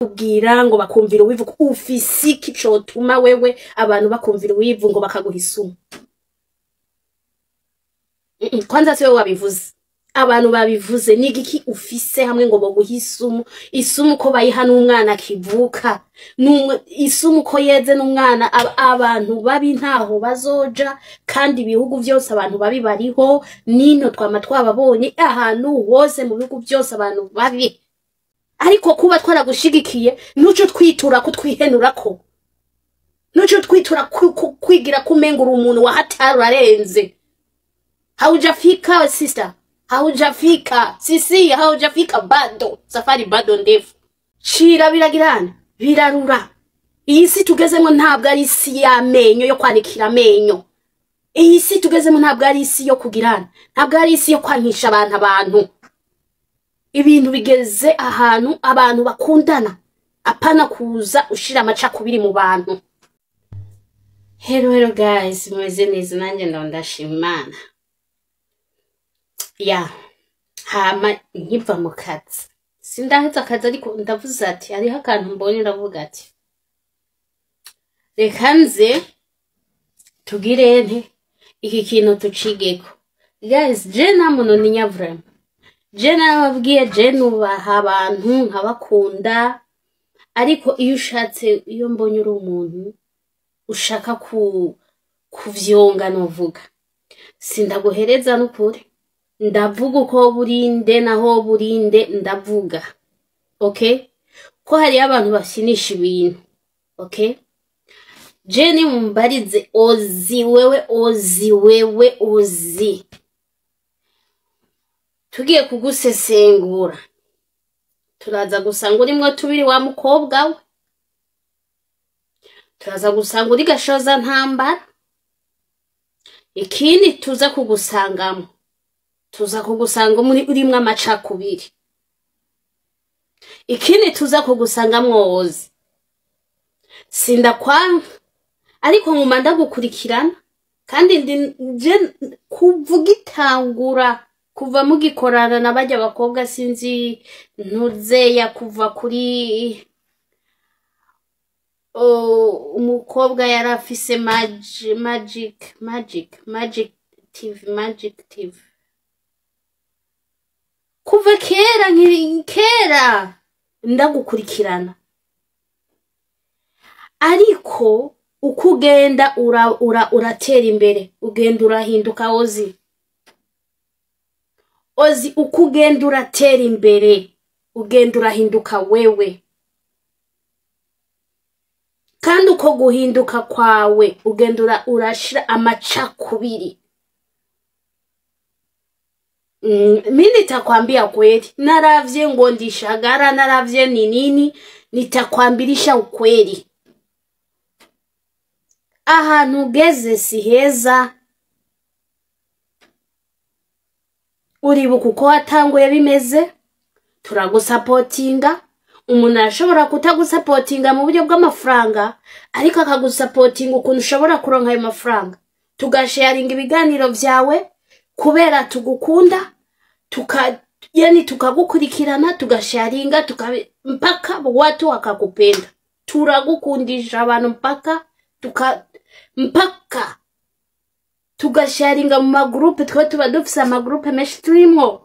Kubwira ngo bakumvira uwivu, ufise iki cotuma wewe abantu bakumvira uwivu ngo bakaguha isumu? Kwanza siwe wabivuze, abantu babivuze. Ni igiki ufise hamwe ngo boguha isumu? Isumu ko bayiha n'umwana akivuka, isumu ko yeze n'umwana. Abantu babi ntaho bazoja, kandi ibihugu vyose abantu babi bariho. Nino twama twababonye ahantu hose mu bihugu byose abantu babi. Ariko kuba twaragushigikiye, nuco twitura ko twihenurako, nuco twitura kwigira kumengura umuntu wa hatari arenze. Haujafika, sister, haujafika sisi, haujafika bado, safari bado ndefu. Shira biragirana birarura. Iyi si tugezemo ntabwo ari isi y'amenyo yo kwanikira amenyo. Iyi si tugezemo ntabwo ari isi yo kugirana, ntabwo ari isi yo kwankisha abantu. Ibintu bigeze ahantu abantu bakundana, apana kuza ushira amacakubiri mu bantu. Hello, hello guys, mumeze neza? Nanjye ndashima Imana. Ya hama nkiva mu kazi, sindaheza akazi, ariko ndavuze ati hariho akantu mbonye, ndavuga ati reka nze tugire nte iki kintu tucigeko. Guys, je nta muntu ninya, vraiment. Je narababwiye, je nubaha abantu, nkabakunda, ariko iyo ushatse, iyo mbonye uri umuntu ushaka kuvyonga, novuga sindaguhereza n'ukuri. Ndavuga uko burinde naho burinde, ndavuga okay, ko hariyo abantu bafyinisha ibintu. Okay, je ni mumbarize ozi wewe, ozi wewe, ozi tugiye kugusesengura, turaza gusanga urimwo tubiri wa mukobwa we. Turaza gusanga uri gashoza ntambara. Ikindi tuza kugusangamo, tuza kugusanga muri urimwo amacakubiri. Ikindi tuza kugusangamwo, wozi sindakwanka, ariko nguma ndagukurikirana, kandi ndi je kuvuga itangura kuva mugikorana na barya bakobwa, sinzi ntuzeya, kuva kuri umukobwa yari afise magic magic magic TV, Magic TV, kuva kera, nkiri kera ndagukurikirana. Ariko uko ugenda uratera imbere, ugenda urahinduka. Ozi, ozi, uko ugenda uratera imbere, ugenda urahinduka wewe. Kandi uko guhinduka kwawe, ugenda urashira amacakubiri. Mi nitakwambia kweli, naravye ngo ndishagara, naravye ni nini, nitakwambilisha ukweli. Ahantu ugeze si heza. Uribuka uko watanguye bimeze, turagusapotinga. Umuntu arashobora kutagusapotinga mu buryo bw'amafaranga, ariko akagusapotinga ukuntu ushobora kuronka ayo mafaranga. Tugasharinga ibiganiro vyawe kubera tugukunda, yani tukagukurikirana, tugasharinga, mpaka watu wakakupenda. Turagukundisha abantu mpaka tugasharinga mu magurupe. Twe tuba dufise amagurupe menshi turimwo.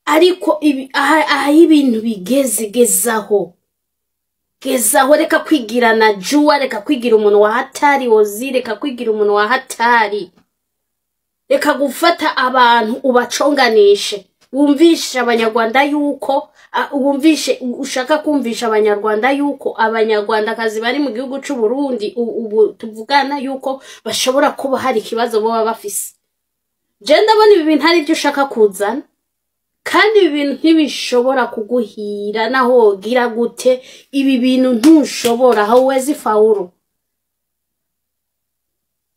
Ariko aha ibintu bigeze, gezaho, gezaho, reka kwigira na juwa, reka kwigira umuntu wa hatari. Ozi, reka kwigira umuntu wa hatari, reka gufata abantu ubaconganishe, wumvishe Abanyarwanda yuko wumvishe, ushaka kumvisha Abanyarwanda yuko Abanyarwandakazi bari mu gihugu c'u Burundi ubu tuvugana yuko bashobora kuba hari ikibazo boba bafise. Je ndabona ibi bintu ari byo ushaka kuzana, kandi ibi bintu ntibishobora kuguhira. Naho wogira gute, ibi bintu ntushobora, hauwezi faulu.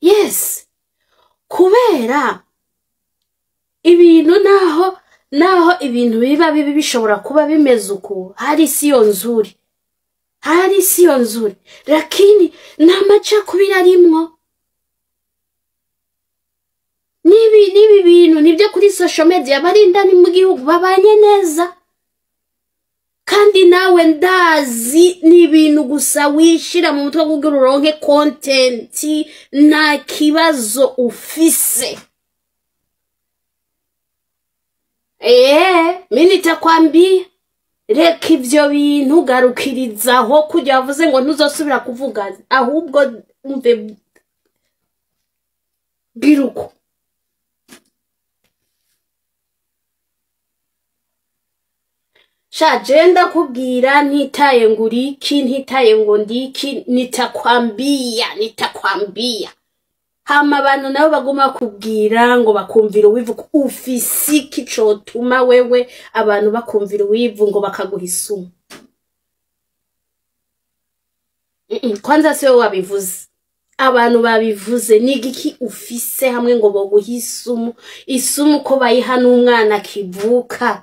Yes, kubera ibintu naho ibintu biba bibi, bishobora kuba bimeze uku, hali siyo nzuri, hali siyo nzuri, lakini nta macakubiri arimwo. Nibi bintu nibyo kuri social media, bari indani mu gihugu babanye neza. nawe ndazi ni ibintu gusa wishira mu mutwe kugira uronke content, nta kibazo ufise. Mimi nitakwambia reka ivyo bintu garukirizaho kujya bavuze ngo ntuzosubira kuvuga, ahubwo umve biruko. Sha je ndakubwira ntitaye ngo uriki, ntitaye ngo ndiki, nitakwambia, nitakwambia. Hama abantu nabo baguma kubwira ngo bakumvira uwivu, ufise iki cotuma wewe abantu bakumvira uwivu ngo bakaguha isumu? Kwanza siwe wabivuze, abantu babivuze. Ni igiki ufise hamwe ngo boguha isumu? Isumu ko bayiha n'umwana akivuka,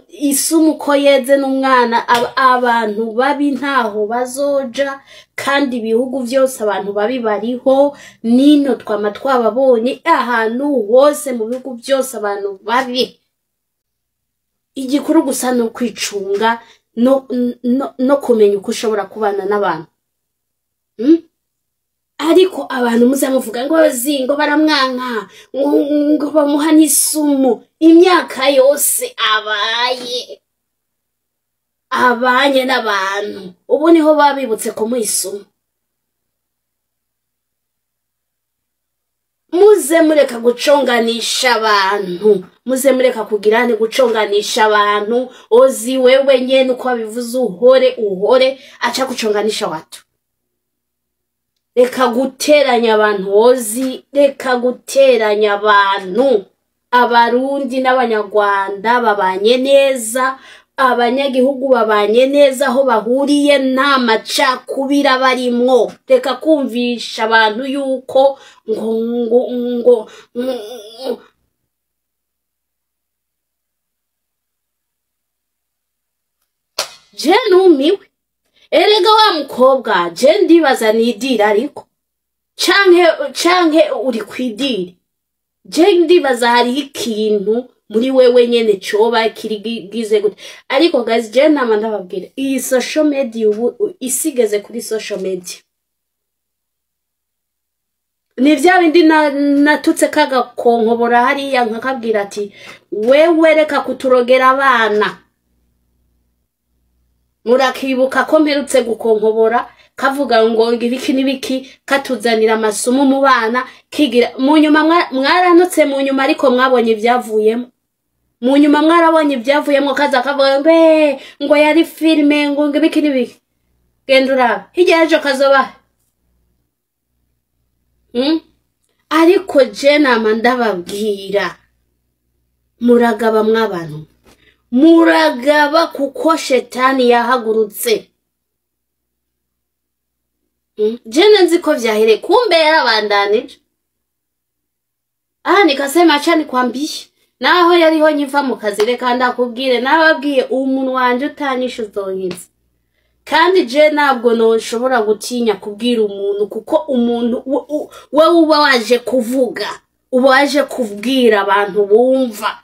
isumu ko yeze n'umwana. Abantu babi ntaho bazoja, kandi ibihugu vyose abantu babi bariho, nino twama twababonye ahantu hose mu bihugu byose abantu babi. Igikuru gusa no kwicunga no kumenya uko ushobora kubana n'abantu. Ariko abantu muzamuvuga ngo zingo baramwanka, ngo bamuha n'isumu, imyaka yose abaye abanye n'abantu, ubu niho babibutse kumuha isumu. Muze mureka guconganisha abantu, muze mureka kugirane guconganisha abantu. Ozi wewe nyene uko wabivuze, uhore uhore, acha guconganisha watu. Reka guteranya abantu ozi, reka guteranya abantu. Abarundi n'Abanyarwanda babanye neza, abanyagihugu babanye neza aho bahuriye, nta macakubira barimwo. Reka kumvisha abantu yuko ngo ngo ngo je numiwe. Erega wa mukobwa, je ndibaza nidira ariko canke uri kwidira. Je ndibaza hariho ikintu muri wewe nyene coba kirigize gute. Ariko guys, je nama ndababwira, iyi social media ubu isigeze kuri social media ni vya bindi natutse kagakonkobora hariya nkakabwira ati wewe reka kuturogera abana. Murakibuka ko mperutse gukonkobora kavuga ngo ibiki n'ibiki, katuzanira amasomo mu bana, kigira mu nyuma mwaranutse mu nyuma, ariko mwabonye ibyavuyemo mu nyuma, mwarabonye ibyavuyemo. Kaza kavuga ngo ngo yari filme, ngo ibiki n'ibiki. Genda urabe hirya y'ejo kazoba. Ariko je nama ndababwira, muragaba mwabantu, muragaba kuko shetani yahagurutse. Jene nzi ko vyahere, kumbe yarabandanije. Aha nikasema acha nikwambie, naho yariho nyiva mu kazi, reka ndakubwire, nababwiye umuntu wanje utanyisha uzonkiza. Kandi je ntabwo noshobora gutinya kubwira umuntu, kuko umuntu wewe uba waje kuvuga, uba waje kubwira abantu bumva.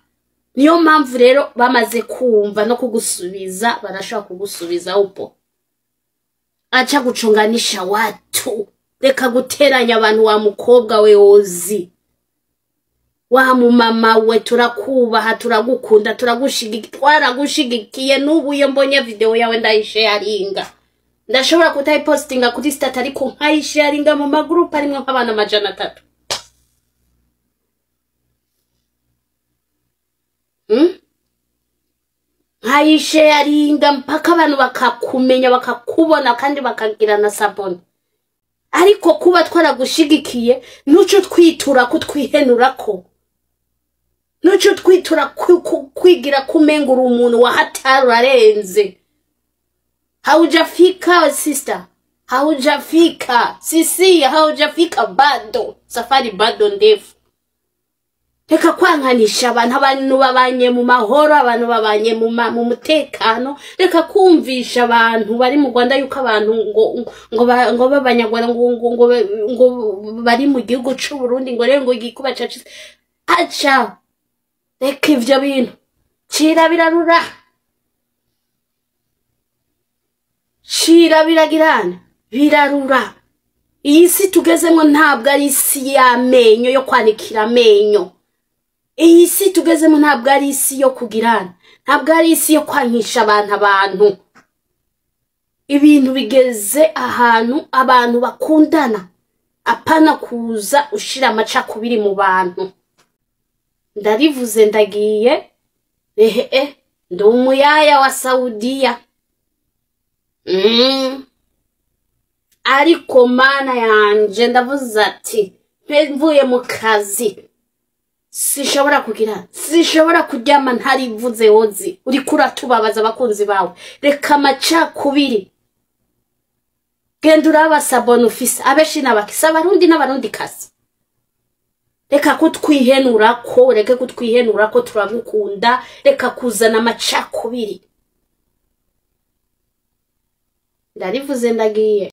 Niyo mpamvu rero bamaze kumva no kugusubiza, barashobora kugusubiza upo. Acha guchunganisha watu, reka guteranya abantu. Wa mukobwa we ozi, wa mumama we, turakubaha, turagukunda, turagushigikiye, twaragushigikiye. N'ubu iyo mbonye video yawe ndayisharinga. Ndashobora kutayipostinga kuri status, ariko nkayisharinga mu magroup arimwo nk'abana 300. Nkayisharinga mpaka abantu bakakumenya, bakakubona, kandi bakagira na sabone. Ariko kuba twaragushigikiye, nuco twitura kutwihenurako, nuco twitura kwigira kumengura umuntu wa hatari arenze. Haujafika sister, haujafika sisi, haujafika bado, safari bado ndefu. Reka kwankanisha abantu, abantu babanye mu mahoro, abantu babanye mu mutekano. Reka kumvisha abantu bari mu Rwanda yuko abantu ngo ngo b'Abanyarwanda ngo bari mu gihugu c'u Burundi ngo rero ngo igikuba cacitse. Acha, reka ivyo bintu, cira birarura. Bicira biragirana, birarura. Iyi si tugezemo ntabwo ari isi y'amenyo yo kwanikira amenyo. Iyi si tugezemo ntabwo ari isi yo kugirana, ntabwo ari isi yo kwankisha abantu. Ibintu bigeze ahantu abantu bakundana, apana kuza ushira amacakubiri mu bantu. Ndarivuze ndagiye, ehe, ndi umuyaya wa Saudiya. Ariko mana yanje ndavuze ati mvuye mu kazi sishobora kugira, sishobora kuryama ntarivuze. Wozi uriko uratubabaza abakunzi bawe, reka amacakubiri. Genda uraba sabona ufise abenshi n'abakisa abarundi n'abarundi kazi. Reka kutwihenura ko, reka kutwihenura ko turagukunda, reka kuzana amacakubiri. Ndarivuze ndagiye.